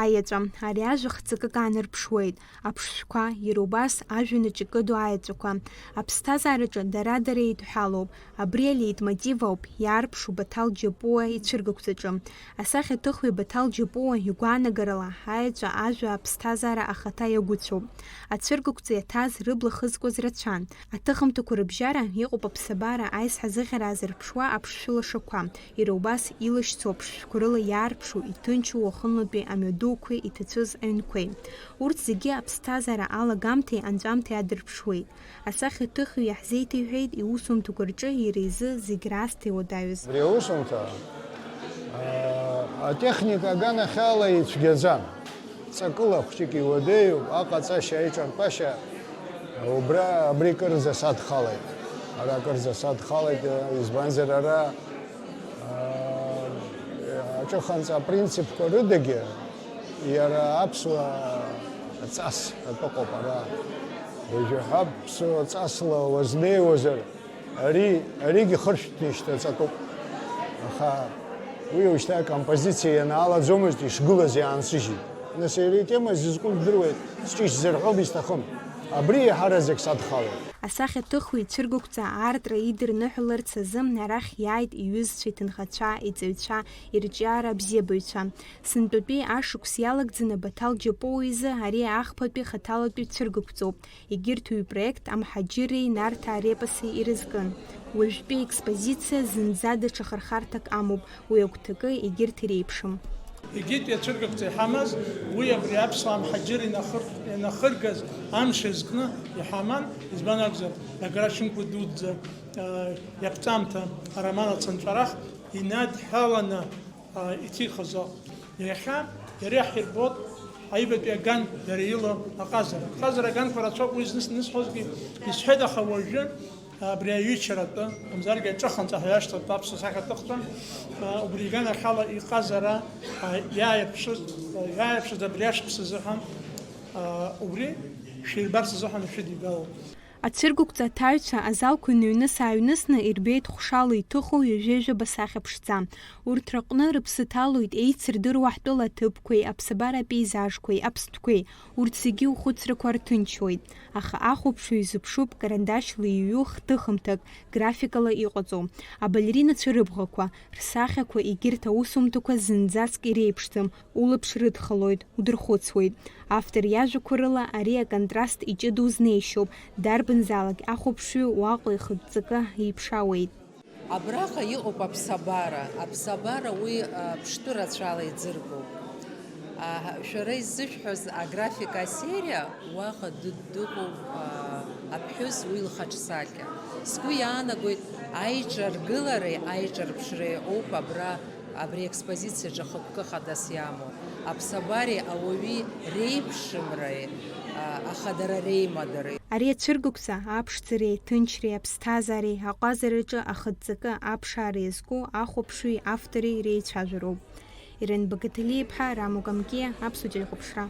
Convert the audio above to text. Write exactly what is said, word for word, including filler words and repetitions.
Аеҵәа, ари ажәа хҵакык аанарԥшуеит. Аԥшшәқәа, иара убас ажәҩан аҿы икыду аеҵәақәа. Аԥсҭазаараҿы дара-дара еидҳәалоуп. Абри алеитмотив ауп иаарԥшу Баҭал Џьапуа ицәыргақәҵаҿы. Асахьаҭыхҩы Баҭал Џьапуа игәаанагарала, аеҵәа ажәа аԥсҭазаара ахаҭа иагәыцәоуп. Ацәыргақәҵа иаҭаз рыбла хызкуаз рацәан. Аҭыхымҭақәа рыбжьара иҟоуп аԥсабара аизҳазыӷьара азырԥшуа аԥшшәы лашақәа, иара убас илашьцоу аԥшшәқәа рыла иаарԥшу, иҭынчу уахынлатәи амҩадуқәеи иҭацәыз аҩнқәеи. Урҭ зегьы аԥсҭазаара алагамҭеи анҵәамҭеи адырԥшуеит. Асахьаҭыхҩы иаҳзеиҭеиҳәеит иусумҭақәа рҿы иара изы зегь раасҭа иуадаҩыз. Абри аусумҭа, аа, атехника аганахьала ицәгьаӡам. Ҵакыла хәҷык иуадаҩуп, аҟаҵашьа, аиҿартәашьа убра, абри кырӡа садхалеит. Ара кырӡа садхалеит, избанзар ара, аа, аҿыханҵа апринципқәа рыдагьы иара аԥсуа ҵас атәы ыҟоуп ара. Уажәы ҳәа аԥсуа ҵасла уазнеиуазар, Ари, аригьы хыршәҭны ишьҭаҵатәуп. Аха уи уажәшьҭа акомпозициа ианаалаӡомызт, ишгылаз иаансыжьит. Нас иара итема зызку жәдыруеит, сҿы исзырҳәом, исҭахым. Абри еиҳараӡак садхалеит. Асахьаҭыхҩы ицәыргақәҵа аартра идырныҳәаларц азы арахь иааит иҩызцәа, иҭынхацәа, иҵаҩцәа, ирҿиара абзиабаҩцәа. Сынтәатәи ашықәс иалагӡаны Баҭал Џьапуа изы ари ахԥатәи хаҭалатәи цәыргақәҵоуп. Егьырҭ ҩ-проект амҳаџьырреи Нарҭаа репоси ирызкын. Уажәтәи аекспозициа зынӡа даҽа хырхарҭак амоуп, уи агәҭакы егьырҭ иреиԥшым. Егьырҭ ацәыргақәҵа иҳамаз, уи абри аԥсуа амҳаџьыр инахыр-, инахыргаз амш иазкны иҳаман, избан акәзар, Нагара Шьынқәба дуӡӡа, а, иаԥҵамҭа ароман Ацынҵәарах инадҳәаланы а, иҭихыз ауп. Иахьа иара иаҳирбоит аҩбатәи аган дара ирылоу аҟазара. Аҟазара аганқәа рацәоуп уи зны снысҳәозгьы исҳәеит, аха уажәы абри аҩычаратәы, мамзаргьы аҿыханҵа ҳәа иашьҭатәу аԥсуа сахьаҭыхцәа, а, убри иганахьала иҟазара, а, иааирԥшыз, а, иааирԥшыз абри ашықәс азыҳәан, а, убри шәирбарц азыҳәан ишәыдигалоуп. Ацәыргақәҵа аҭаҩцәа азалқәа ҩны-ҩныс ааҩнысны ирбеит хәшала иҭыху ҩажәеи жәаба сахьа ԥшӡа. Урҭ рыҟны рыԥсы ҭалоит еицырдыруа ҳтәыла аҭыԥқәеи аԥсабара апеизажқәеи аԥстәқәеи. Урҭ зегьы ухәыцрақәа рҭынчуеит. Аха ахәаԥшҩы изыԥшуп карандашьла иҩу хҭыхымҭак, графикала иҟаҵоу. Абалеринацәа рыбӷақәа, рсахьақәа, егьырҭ аусумҭақәа зынӡаск иреиԥшӡам. Улаԥш рыдхалоит, удырхәыцуеит. Автор иажәақәа рыла ари аконтраст иҷыдоу знеишьоуп, дарбанзаалак ахәаԥшҩы уаҟа ихатә ҵакы иԥшаауеит. Абраҟа иҟоуп аԥсабара. Аԥсабара уи, а, ԥштәы рацәала иӡыргоуп. А, шәара иззышәҳәаз аграфика асериа уаҟа ды-, дыҟоуп, а, аԥҳәыс уи лхаҿсахьа. Сгәы иаанагоит аиҿаргылареи аиҿарԥшреи ауп абра Абри аекспозициаҿы ахықәкы хадас иамоу, аԥсабареи ауаҩи реиԥшымреи, а, ахадара реимадареи. Ари ацәыргақәҵа аԥшӡареи аҭынчреи аԥсҭазаареи аҟазараҿы ахатә ҵакы аԥшаара иазку ахәаԥшҩи автори реицәажәароуп. Ирен Багаҭалиаԥҳа, Рамо Камкиа, Аԥсуа телехәаԥшра.